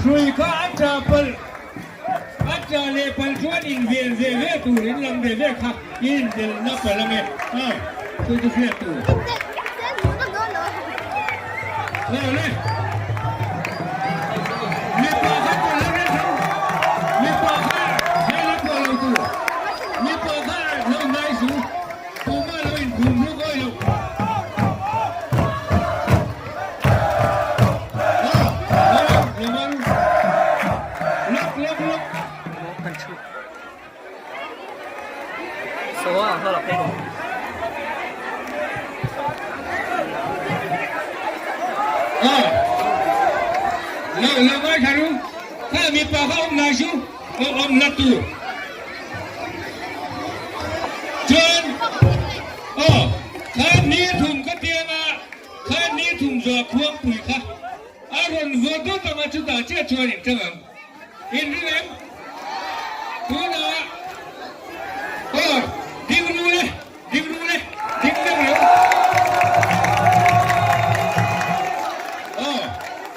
Hrui kha a tla palh, a tla leh palh chuan inven ve ve tur, in lam ve ve kha i indelhna palh ange, aw, chu chu hriat tur. Aw le, mipa kha pawlh lo reng tho, mipa kha hmel a pawh lo tur, mipa kha lo ngai su, tuma lo inkhum hluk awi lo. Kha ni thum zawh khuangpui kha a rawn vaw dawt ang a, chutah chiah chuan in tang ang. In ring em? Tunah aw ding ru le, ding ru le, ding deuh lo. Aw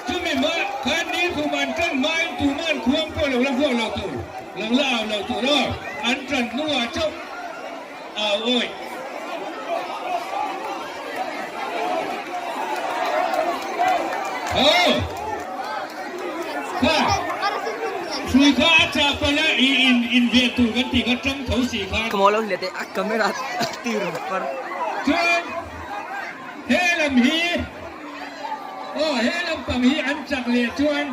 chumi hma kha ni thum an tan hmain tuman khuang pawh lo la vuak lo tur, lo la au lo tur aw, an tan hnuah chauh Au awi. Aw. Kha. Hrui kha a chah palh a i in in ve tur kan tih kha tang tho si khan. Ka maw lo hle teh a camera a tir par. Chuan he lam hi aw he lampang hi an chak leh chuan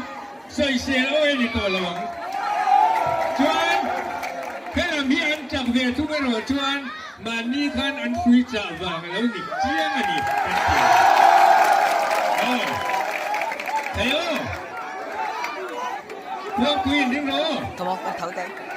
Sawisel awi a ni tawh lo ang. Chuan helam hi an chak ve thung erawh chuan mahni khan an hrui chah vang a lo ni chiang a ni kan ti. Aw. Thei aw. Khuangpui in ring rawh aw. Come on, kan tho teh.